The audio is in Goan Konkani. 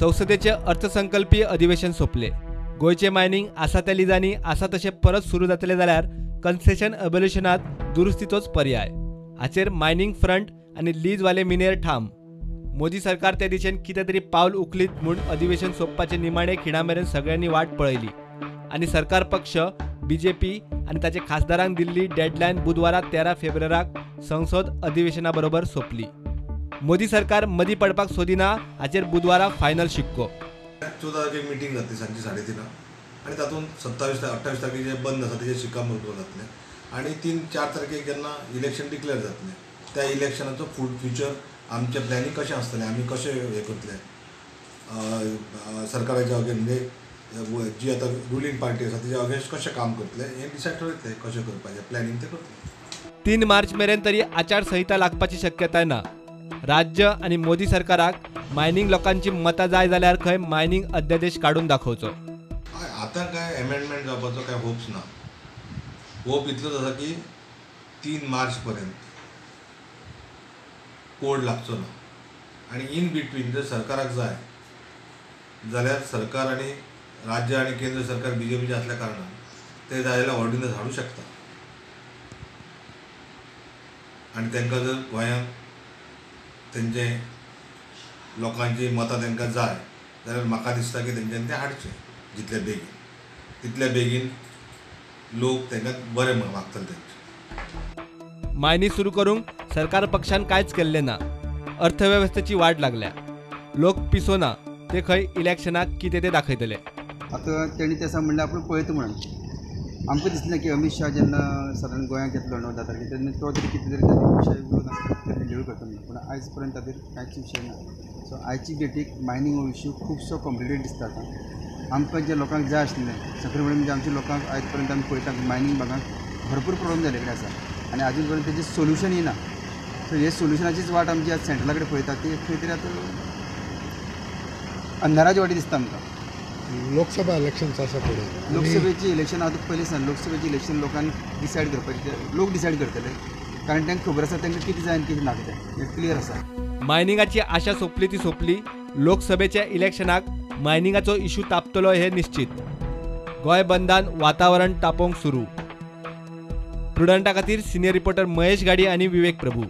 संसदेचे अर्थसंकल्पीय अधिवेशन सोंपले. गोंयचे मायनिंग आसा त्या लिजांनी आसा तशें परत सुरू जातले जाल्यार कन्सेशन अबोलिशनात दुरुस्तीचोच पर्याय. हाचेर मायनिंग फ्रंट आनी लीजवाले मिनेर ठाम. मोदी सरकार ते दिशेन कितें तरी पावल उखलीत म्हूण अधिवेशन सोंपपाचे निमाणे खिणा मेरेन सगळ्यांनी वाट पळयली आनी सरकार पक्ष बीजेपी आनी ताचे खासदारांक दिल्ली डेडलायन बुधवारा 13 फेब्रुवाराक संसद अधिवेशना बरोबर सोंपली. मोदी सरकार मदीं पडपाक सोदिना हाचेर बुधवारा फायनल शिक्को. 14 तारखेक मिटींग जातली सांजची 3:30 आनी तातूंत 27 28 तारखेक जे बंद आसा तेजेर शिक्कामोर्तब जातलें आनी 3-4 तारखेक जेन्ना इलेक्शन डिक्लेअर जातलें त्या इलेक्शनाचो फूड फ्युचर आमचें प्लॅनिंग कशें आसतलें, आमी कशें हें करतले सरकाराच्या अगेन्स्ट, म्हणजे जी आतां रुलींग पार्टी आसा तेच्या अगेन्स्ट कशें काम करतले हें डिसायड ठरयतले, कशें करपाचें प्लॅनिंग तें करतले. 3 मार्च मेरेन तरी आचारसंहिता लागपाची शक्यताय ना. राज्य आनी मोदी सरकाराक मायनिंग लोकांची मतां जाय जाल्यार खंय मायनिंग अध्यादेश काडून दाखोवचो. आतां काय एमेंडमेंट जावपाचो काय होप्स ना. होप इतलोच आसा की 3 मार्च पर्यंत कोड लागचो ना आनी इन बिटवीन जर सरकाराक जाय जाल्यार सरकार आनी राज्य आनी केंद्र सरकार बीजेपीचे आसल्या कारणान ते जाय जाल्यार ऑर्डिनन्स हाडूं शकता आनी तांकां जर गोंयांत तेंचे लोकांची मतां तांकां जाय जाल्यार म्हाका दिसता की तेंच्यांनी तें हाडचें जितले बेगीन तितले बेगीन लोक तांकां बरें मागतले. तेंचे मायनी सुरू करूंक सरकार पक्षान कांयच केल्लें ना. अर्थवेवस्थेची वाट लागल्या, लोक पिसो ना, ते खंय इलेक्शनाक कितें ते दाखयतले. आतां तेणी तें म्हणलें आपूण पळयता म्हणून आमकां दिसलें की अमीत शाह जेन्ना सादारण गोंयांत येतलो 9-10 तारखेर तेन्ना तो तरी कितें तरी ताचे विशय उलोवन आमकां हँडल करता म्हणून, पूण आयज पर्यंत ताचेर कांयच विशय ना. सो आयची डेटीक मायनींग हो इश्यू खुबसो कॉम्प्लिकेटेड दिसता. आतां आमकां जे लोकांक जाय आशिल्लें सगळें म्हणजे आमच्या लोकांक आयज पर्यंत आमी पळयता मायनींग भागांत भरपूर प्रॉब्लम जाल्ले कडेन आसा आनी आजून पर्यंत तेजें सोल्युशन येना. सो हे सोल्युशनाचीच वाट आमची आज सेंट्रला कडेन पळयता ती खंय तरी आतां अंधाराची वाटी दिसता आमकां. लोकसभा इलेक्शन्स आसा फुडें, लोकसभेची इलेक्शन आतां पयलीं सान लोकसभेची इलेक्शन लोकांनी डिसायड करपाचें, लोक डिसायड करतले कारण तांकां खबर आसा तांकां कितें जाय आनी कितें नाका तें, हें क्लियर आसा. मायनिंगाची आशा सोंपली ती सोंपली. लोकसभेच्या इलेक्शनाक मायनिंगाचो इश्यू तापतलो हें निश्चित. गोंय बंदान वातावरण तापोवंक सुरू. प्रुडंटा खातीर सिनियर रिपोर्टर महेश गाडी आनी विवेक प्रभू.